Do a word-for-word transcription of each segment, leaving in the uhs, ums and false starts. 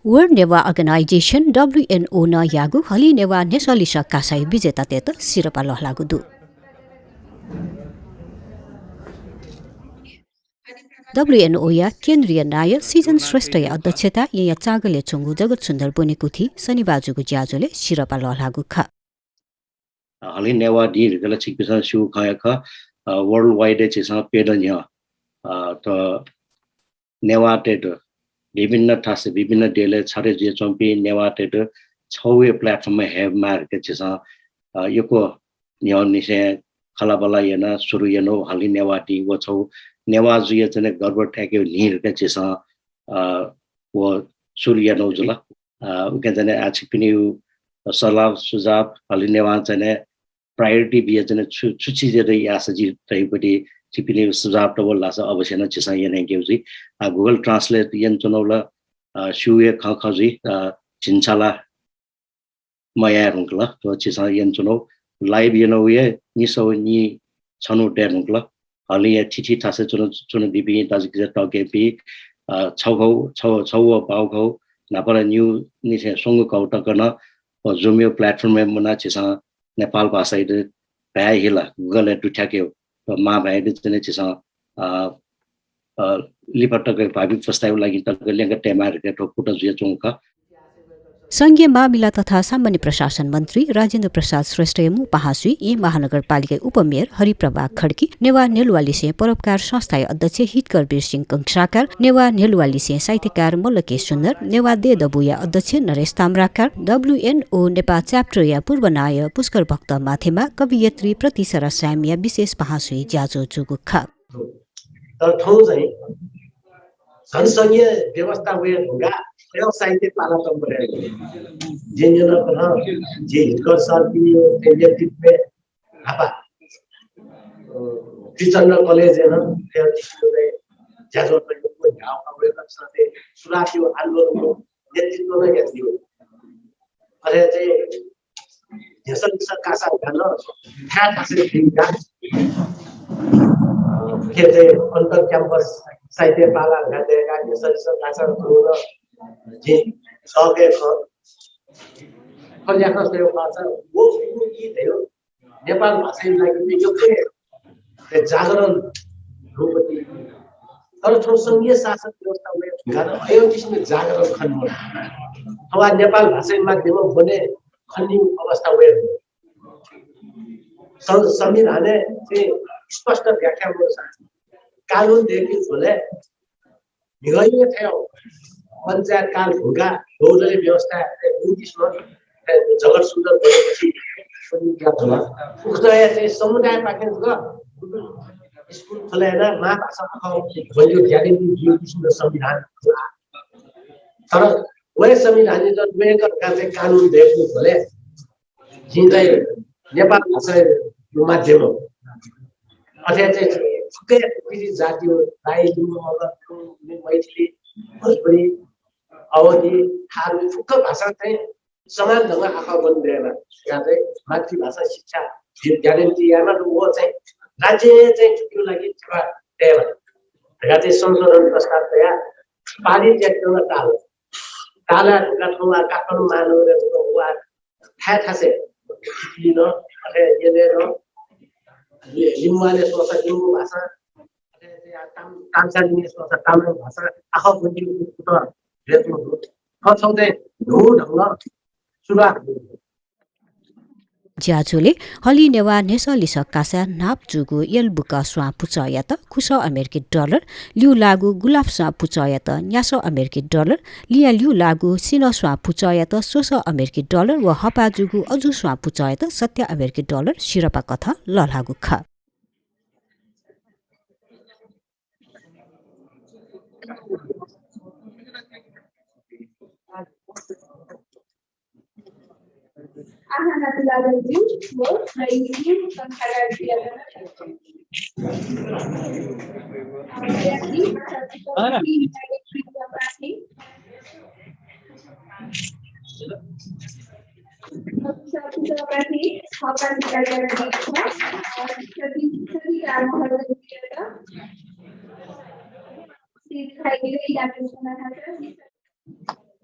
World Newah Organization, W N O, नं याःगु हलिं नेवाः न्ह्यसः लिसः कासाया विजेतातय्त सिरपाः लःल्हाःगु दु। W N O या केन्द्रीय नायः सिजन श्रेष्ठया अध्यक्षताय् येँया चागलय् च्वंगु जगत सुन्दर ब्वनेकुथिइ शनिबाः जूगु ज्याझ्वलय् सिरपाः लःल्हाःगु खः। हलिं नेवाः दिं धकाः ला छिकपिन्सं स्यू खँ हे खः, अ, worldwide झीसं प्यदँ न्ह्यः, अ, त नेवाःतय्त विभिन्न थासय्, विभिन्न देशय् छथे जुयाच्वंपिं नेवाःतय्त छगू हे platform-य् हयेमाः धकाः झीसं, अ, यक्व न्ह्यःनिसें खँल्हाबल्हा यानाः सुरु यानागु हलिं नेवाः दिं व छगू नेवाः जुइया चाहिँ गर्व तायेकेगु न्हि धकाः झीसं, अ, व सुरु यानागु जुल। अ, उकिं चाहिँ आः छिकपिनिगु सल्लाह सुझाव हलिं नेवाः चाहिँ priority बिया चाहिँ छु, छु चिजयात याःसा जि धइगु पति छिकपिनिगु सुझाव तवल धाःसा अवश्य नं झीसं यानागु जुइ। अ, Google Translate यानाच्वनागु ला, अ, स्यू हे खँ खः जुइ, अ, झिंछाला मयाये धुंकल। थ्व झीसं यानाच्वनागु live यानागु हे निसः व नी छन्हु दये धुंकल। हलिंया थीथी थासय् च्वन, च्वनादीपिं दाजुकिजा तःकेहेँपिं, अ, छगू, छगू, छगू व बाःगु न्हापा ला निगूनिसें स्वंगू घौ तक नं व Zoom-या platform-य् मुनाः झीसं नेपाल भाषायात भाय् हिला Google-य् दुथ्याकेगु, व मां भाय्‌यात चाहिँ झीसं, अ, अ, लिपा तक भावी पुस्ताया लागि तक ल्यंका तयेमाः धकाः थ्व कुतः जुयाच्वंगु खः। संघीय मामिला तथा सामान्य प्रशासन मन्त्री राजेन्द्र प्रसाद श्रेष्ठया मू पाहांसुइ येँ महानगरपालिकाया उपमेयर हरिप्रभा खड्की नेवाः न्ह्यलुवालिसें परोपकार संस्थाया अध्यक्ष हितकर वीर सिंह कंसाकार, नेवाः न्ह्यलुवालिसें साहित्यकार मल्ल के सुन्दर, नेवाः देय् दबूया अध्यक्ष नरेश Tamrakar, W N O Nepal chapter-या पूर्व नायः पुष्कर भक्त माथेमा, कवयित्री प्रतिसरा साय्‌मया विशेष पाहांसुइ ज्याझ्वः जूगु खः। तर थौं चाहिँ जनसंघीय व्यवस्था वये धुंकाः थ्व साहित्य पाला तंपलय् जिं न्यनाकथं जि हितकर सरपिनिगु नेतृत्वय् न्हापा, अ, त्रिचन्द्र कलेजय् नं थ्व ज्याझ्वः तयागु न्ह्याः वय्कःपिन्सं चाहिँ सुरुवातया आन्दोलनको नेतृत्व नं यानादीगु। अथे चाहिँ न्ह्यसः लिसः कासा धकाः थाय् थासय् थुइकाः, अ, उखे चाहिँ अन्तर campus साहित्य पाला धकाः दय्काः न्ह्यसः लिसः कासा धुन जिं सःके खः। थ्व ल्याखं स्वयेगु खःसा व गुगु ई धयागु नेपाल भाषाया लागि चाहिँ यक्व हे जागरण रूपति। तर थ्व संघीय शासन व्यवस्था वये धुंकाः नं अय् किसिमं जागरण खने मदु। अथवा नेपाल भाषाया माध्यमं ब्वने खनीगु अवस्था वये धुंकल। सं-, संविधानय् चाहिँ स्पष्ट व्याख्या मदुसां कानुन दय्केगु झ्वलय् म्हिगः यु थें पञ्चायत काल धुंकाः बहुदलीय व्यवस्था गुगु किसिमं जगत सुन्दर ब्वनेकुथि उक्तया चाहिँ समुदायपाखें जक स्कुल खोले यानाः मांभाषा आखः ब्वनेगु ग्यारेन्टी ब्यूगु किसिमं संविधान खः। तर वय् संविधानय् नं न्वय्कः धकाः चाहिँ कानुन दय्केगु झ्वलय् जिं चाहिँ नेपाल भाषाया माध्यमं अथे चाहिँ फुक्क पिरि जातिया दाइ लिम्बू, मगर, गुरुङ, मैथिली, भोजपुरी, अवधी, थारु फुक्क भाषा चाहिँ समान ढंगं आखः ब्वने दयेमाः धकाः चाहिँ मातृभाषा शिक्षा ग्यारेन्टी यायेमाः, व चाहिँ राज्यं चाहिँ थुकिया लागि सेवा दयेमाः धकाः चाहिँ संशोधन प्रस्ताव तयाः पारित याकेत नं ताल। ताल धुंकाः थौं वा काठमाडौं महानगरय् जक वा थाय् थासय् नं, अथे यलय् नं, लि-, लिम्बुवालय् स्वःसा लिम्बू भाषा, अथे ताम-, ताम्सालिङय् स्वःसा तामाङ भाषा आखः ब्वनेगु कुतः दय्केगु दु। थ्व छगू चाहिँ न्हू ढंगं सुरुवात। ज्याझ्वलय् हलिं नेवाः न्ह्यसः लिसः कासा न्हापा जूगु यल बुकं स्वां पुचःयात खुसः अमेरिकी डलर, ल्यू लाःगु गुलाफ स्वां पुचःयात न्यासः अमेरिकी डलर, लियां ल्यू लाःगु सिन्हः स्वां पुचःयात स्वसः अमेरिकी डलर व हपाः जूगु अजू स्वां पुचःयात सत्या अमेरिकी डलर सिरपाः कथं लःल्हाःगु खः।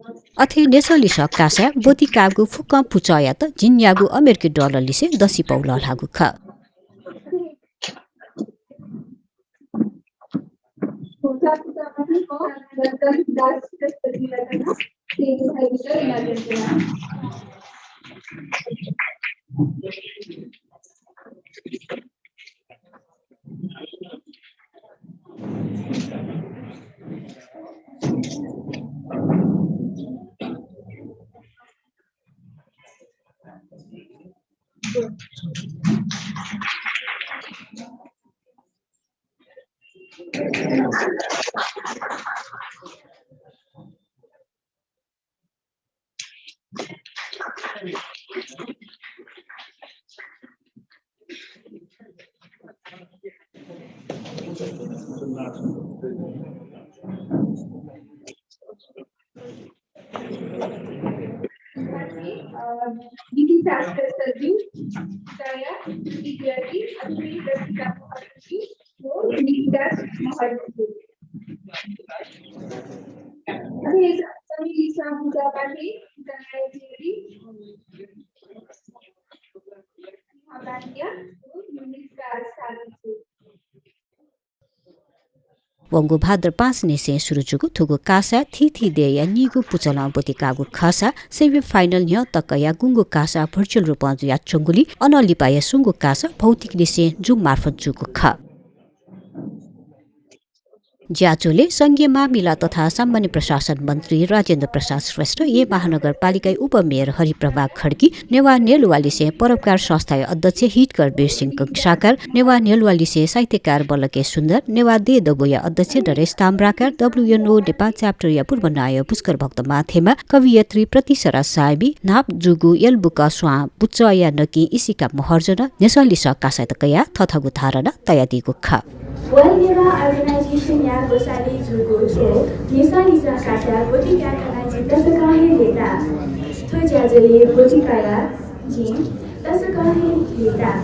अथे न्ह्यसः लिसः कासाय् ब्वति काःगु फुक्कं पुचःयात झिंन्यागू अमेरिकी डलर लिसे दसिपौ लःल्हाःगु खः। अ, नीतिशास्त्र सचिव, दया, विद्यार्थी, अश्विनी दत्त, नीतिशास्त्र महर्जन। अथे समिति सभापति, दया, वंगु भाद्र पाँच निसें सुरु जूगु थुगु कासाय् थीथी देय्‌या नीगू पुचलं ब्वति काःगु खःसा semi final न्ह्यः तकया गुंगू कासा virtual रूपं जुयाच्वंगुलिं अनं लिपाया सुंगू कासा भौतिक निसें Zoom मार्फत जूगु खः। ज्याझ्वलय् संघीय मामिला तथा सामान्य प्रशासन मन्त्री राजेन्द्र प्रसाद श्रेष्ठ, येँ महानगरपालिकाया उपमेयर हरिप्रभा खड्गी, नेवाः न्ह्यलुवालिसें परोपकार संस्थाया अध्यक्ष हितकर वीरसिंह कंसाकार, नेवाः न्ह्यलुवालिसें साहित्यकार बल्लके सुन्दर, नेवाः देय् दबूया अध्यक्ष नरेश ताम्राकार, WNO नेपाल chapter या पूर्व नायः पुष्कर भक्त माथेमा, कवयित्री प्रतिसरा साय्‌मी, न्हापा जूगु यलबुक स्वां पुचःया नकिं इसिका महर्जनं न्ह्यसः लिसः कासायात कयाः थःथःगु धारणा तयादीगु खः। World Newah Organization या ग्वसालय् जूगु थ्व न्ह्यसः लिसः कासाय् ब्वति कायेत जिं तसकं हे लय्ताः। थ्व ज्याझ्वलय् ब्वति कायाः जिं तसकं हे लय्ताः।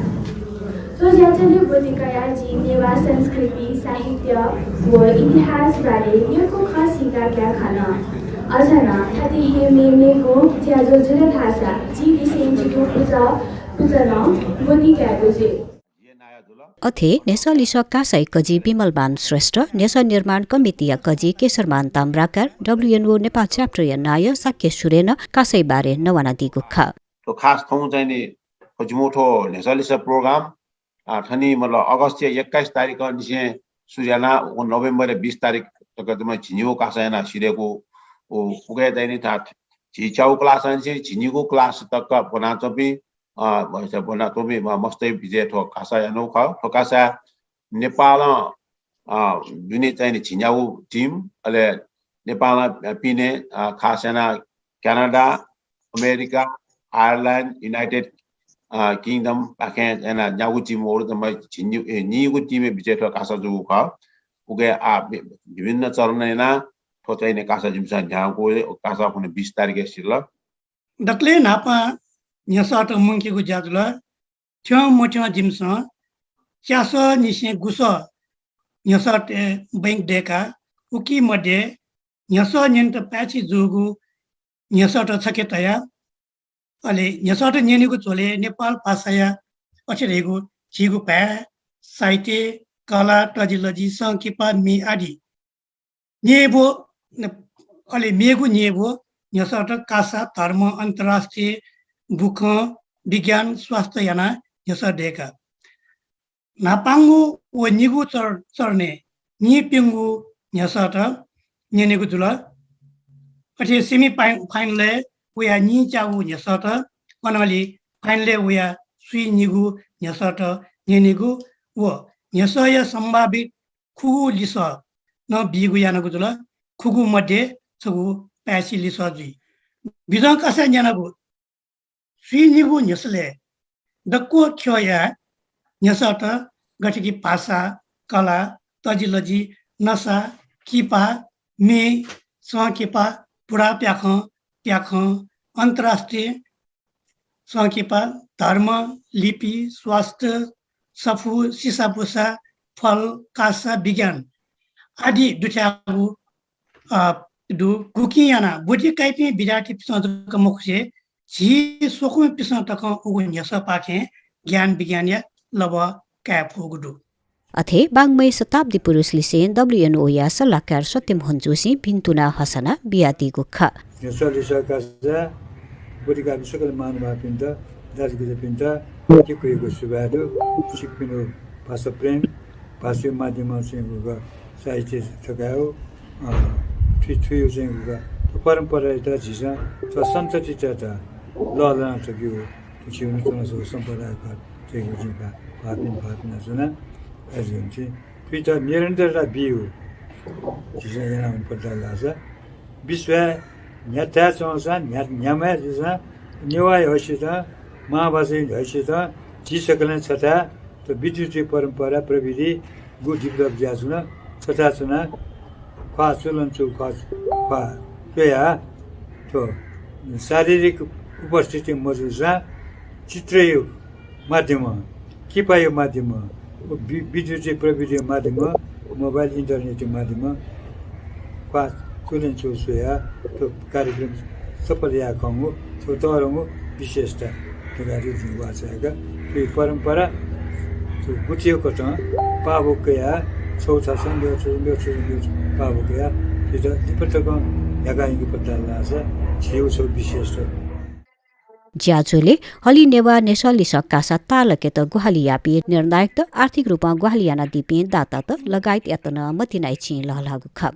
थ्व ज्याझ्वलय् ब्वति कायाः जिं नेवाः संस्कृति, साहित्य व इतिहास बारे यक्व खँ सीकाः ग्याये खन। अझ नं थथे हे मेमेगु ज्याझ्वः जुल धाःसा जि लिसें जिगु पुचः, पुचलं ब्वति कायेगु जुइ। अथे न्ह्यसः लिसः कासाया कजि विमलमान श्रेष्ठ, न्ह्यसः निर्माण कमिटीया कजि केशरमान ताम्राकार, WNO नेपाल chapter या नायः शाक्य सुरेनं कासाया बारे न्ववानादीगु खः। थ्व खास थौं चाहिँ नि थ्व जिमिगु थ्व न्ह्यसः लिसः program, अ, थनि मतलब अगस्तया एक्काइस तारिखंनिसें सुरु यानाः व नोभेम्बरया बिस तारिख तक जम्मा झिंनिगू कासा यानाः सिधयेगु, उ, उके चाहिँ नि था झी च्यागू class निसें झिंनिगू class तक ब्वनाच्वंपिं अ, ब्वनाच्वंपिं म-, मस्तय् बिचय् थ्व कासा यानागु खः। थ्व कासा नेपालं, अ, दुने चाहिँ नि झिंन्यागू team, अले नेपालं, अ, पिने, अ, खास यानाः क्यानाडा, अमेरिका, आयरल्याण्ड, United, अ, Kingdom पाखें यानाः न्यागू team वःगु जम्मा झिंन्यू-, ए, नीगू team-या बिचय् थ्व कासा जूगु खः। उके आ, वि-, विभिन्न चरण यानाः थ्व चाहिँ नि कासा जिमिसं न्ह्यागु, कासा खुन्हु बिस तारिखय् सिल। दकलय् न्हापां न्ह्यसःत मुंकेगु ज्या जुल। थ्यंमथ्यं जिमिसं च्यासःनिसें गुसः न्ह्यसःतय् bank दय्काः उकी मध्ये न्ह्यसः न्यनेत पाय्छि जूगु न्ह्यसःत छखे तयाः, अले न्ह्यसःत न्यनेगु झ्वलय् नेपाल भाषाया अथे धइगु झीगु भाय्, साहित्य, कला, तजिलजि, संकिपा, म्ये आदि न्येब्व, अले मेगु न्येब्व न्ह्यसःत कासा, धर्म, अन्तर्राष्ट्रिय, बुखँ, विज्ञान, स्वास्थ्य यानाः न्ह्यसः दय्का। न्हापांगु व निगू चर-, चरणय् निइप्यंगू न्ह्यसःत न्यनेगु जुल। अथे semi फाइ-, final-य् वयाः निइच्यागू न्ह्यसःत, अनंलि final-य् वयाः स्वीनिगू न्ह्यसःत न्यनेगु व न्ह्यसःया सम्भावित खुगू लिसः नं बीगु यानागु जुल। खुगू मध्ये छगू पाय्छि लिसः जुइ। बिजं कासाय् न्यनागु स्वीनिगू न्ह्यसलय् दक्व ख्यःया न्ह्यसःत गथे कि भाषा, कला, तजिलजि, नसा, किपा, म्ये, संकिपा, बुढाप्याखं, प्याखं, अन्तर्राष्ट्रिय संकिपा, धर्म, लिपि, स्वास्थ्य, सफू, सिसाबुसा, फल, कासा, विज्ञान आदि दुथ्याःगु, अ, दु। गुकिं यानाः ब्वति काइपिं विद्यार्थीपिन्सं जक मखुसे झी स्वकुमिपिन्सं तकं उगु न्ह्यसःपाखें ज्ञान विज्ञानया लबः काये फुगु दु। अथे वाङ्मय शताब्दी पुरुष लिसें डब्ल्युएनओया सल्लाहकार सत्यमोहन जोशीं भिन्तुना हसना बियादीगु खः। न्ह्यसः लिसः कासा ब्वति काइपिं सकल महानुभावपिन्त, दाजुकिजापिन्त यक्व यक्व सुभाय् दु। छिकपिनिगु भाषा प्रेम, भाषाया माध्यमं चाहिँ गुगु साहित्य थकायेगु, अ, थुइ, थुइगु चाहिँ गुगु थ्व परम्परायात झीसं थ्व सन्ततियात लःल्हाना तकेगु, थ्व झीगु नूतन सम्पदाया खः। थुइगु चाहिँ का भाःपिं भाःपिं च्वना। अय्‌जूगुलिं चाहिँ थुइत निरन्तरता बीगु झीसं यानावने फत धाःसा विश्वय् न्ह्याथाय् च्वंसां, न्ह्या-, न्ह्याम्ह हे जूसां, नेवाः हैसितं, मांभाषाया हैसितं, झी सकलें छथाय् थ्व विद्युतीय परम्परा, प्रविधि गु develop जुयाच्वन, छथाय् च्वनाः ख्वाः चुलंचु ख्वाः, ख्वाः च्वयाः थ्व शारीरिक उपस्थिति मजूसां चित्रया माध्यमं, किपाया माध्यमं, वि-, विद्युतीय प्रविधिया माध्यमं, मोबाइल इन्टरनेटया माध्यमं ख्वाः चुलंचु स्वयाः थ्व कार्यक्रम सफल याये खंगु थ्व तःधंगु विशेषता धकाः जिं वाःचाय्‌का। थ्व परम्परा थ्व गुथिया कथं पाः कयाः छगू थासं मेगु थासं, मेगु थासं, मेगु थासं पाः कयाः थुइत लिपा तकं न्ह्याकाः यंके फत धाःसा झीगु छगू विशेषता। ज्याझ्वलय् हलिं नेवाः न्ह्यसः लिसः कासा ताःलाकेत ग्वाहालि याःपिं निर्णायकत आर्थिक रूपं ग्वाहालि यानादीपिं दातात लगायतयात नं मतिनाया चिं लःल्हाःगु खः।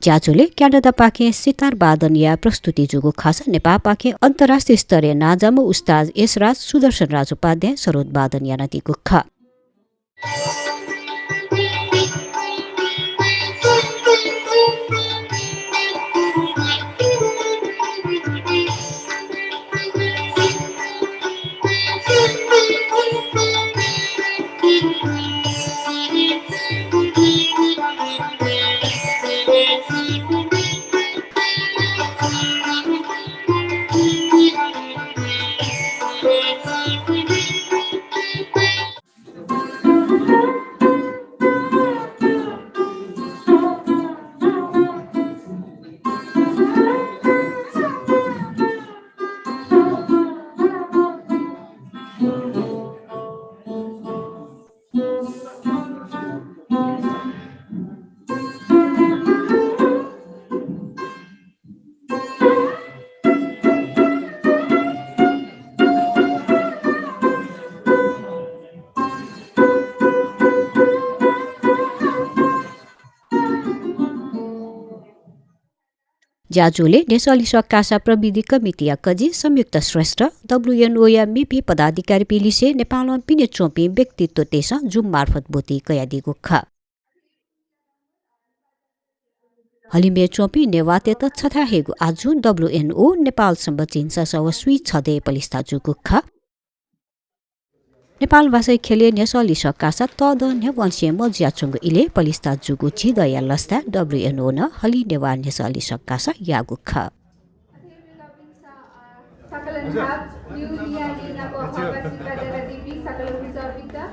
ज्याझ्वलय् क्यानाडापाखें सितार वादनया प्रस्तुति जूगु खःसा नेपाःपाखें अन्तर्राष्ट्रिय स्तरय् नांजाःम्ह उस्ताद यशराज सुदर्शन राजोपाध्यायं सरोद वादन यानादीगु खः। ज्याझ्वलय् न्ह्यसः लिसः कासा प्रविधि कमिटीया कजि संयुक्त श्रेष्ठ, डब्ल्युएनओया मेपिं पदाधिकारीपिं लिसें नेपालं पिने च्वंपिं व्यक्तित्वतय्‌सं Zoom मार्फत ब्वति कयादीगु खः। हलिमय् च्वंपिं नेवाःतय्‌त छथाय् हयेगु आजुं डब्ल्युएनओ नेपाल संवत् झिंछसः व स्वीछदँय् पलिस्था जूगु खः। नेपालभाषाया ख्यलय् न्ह्यसः लिसः कासा तःदँ न्ह्यवंसें मजुयाच्वंगु इलय् पलिस्था जूगु झिदँया लसताय् डब्ल्युएनओ नं हलिं नेवाः न्ह्यसः लिसः कासा याःगु खः। सकल न्हाप, न्यू लिया लिना को हवा सिका दरा दीपिं सकल उजबिता।